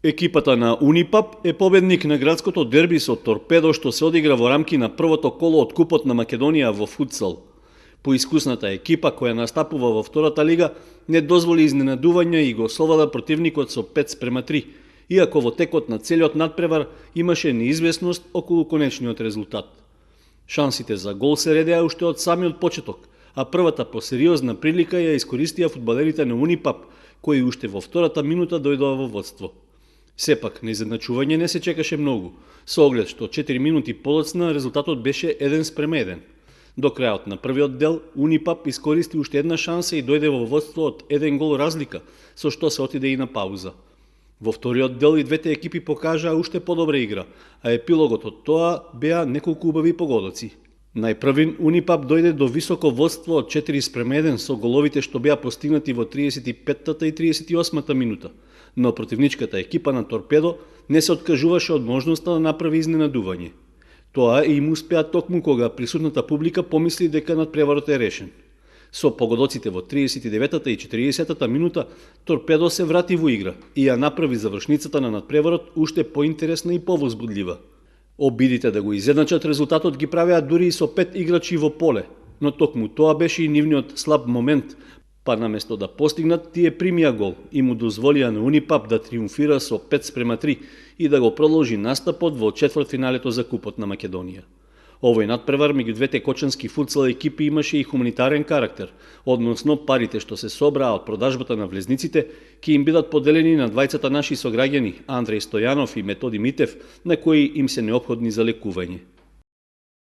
Екипата на Унипап е победник на градското дерби со Торпедо што се одигра во рамки на првото коло од Купот на Македонија во футсал. Поискусната екипа која настапува во втората лига не дозволи изненадување и го совлада противникот со 5:3, иако во текот на целиот надпревар имаше неизвестност околу конечниот резултат. Шансите за гол се редеа уште од самиот почеток, а првата посериозна прилика ја искористија фудбалерите на Унипап, кои уште во втората минута дојдоа во водство. Сепак, на изедначување не се чекаше многу, со оглед што 4 минути подоцна резултатот беше 1:1. До крајот на првиот дел, Унипап искористи уште една шанса и дојде во водство од 1 гол разлика, со што се отиде и на пауза. Во вториот дел и двете екипи покажаа уште подобра игра, а епилогот од тоа беа неколку убави погодоци. Најпрвин Унипап дојде до високо водство од 4:1 со головите што беа постигнати во 35-та и 38-та минута, но противничката екипа на Торпедо не се откажуваше од можноста да направи изненадување. Тоа и им успеа токму кога присутната публика помисли дека надпреварот е решен. Со погодоците во 39-та и 40-та минута Торпедо се врати во игра и ја направи завршницата на надпреварот уште поинтересна и повозбудлива. Обидите да го изедначат резултатот ги правеа дури и со 5 играчи во поле, но токму тоа беше и нивниот слаб момент, па наместо да постигнат, тие примија гол и му дозволија на Унипап да триумфира со 5:3 и да го продолжи настапот во четвртфиналето за Купот на Македонија. Овој надпревар меѓу двете кочански футсал екипи имаше и хуманитарен карактер, односно парите што се собраа од продажбата на влезниците ќе им бидат поделени на двајцата наши сограѓани Андреј Стојанов и Методи Митев, на кои им се неопходни за лекување.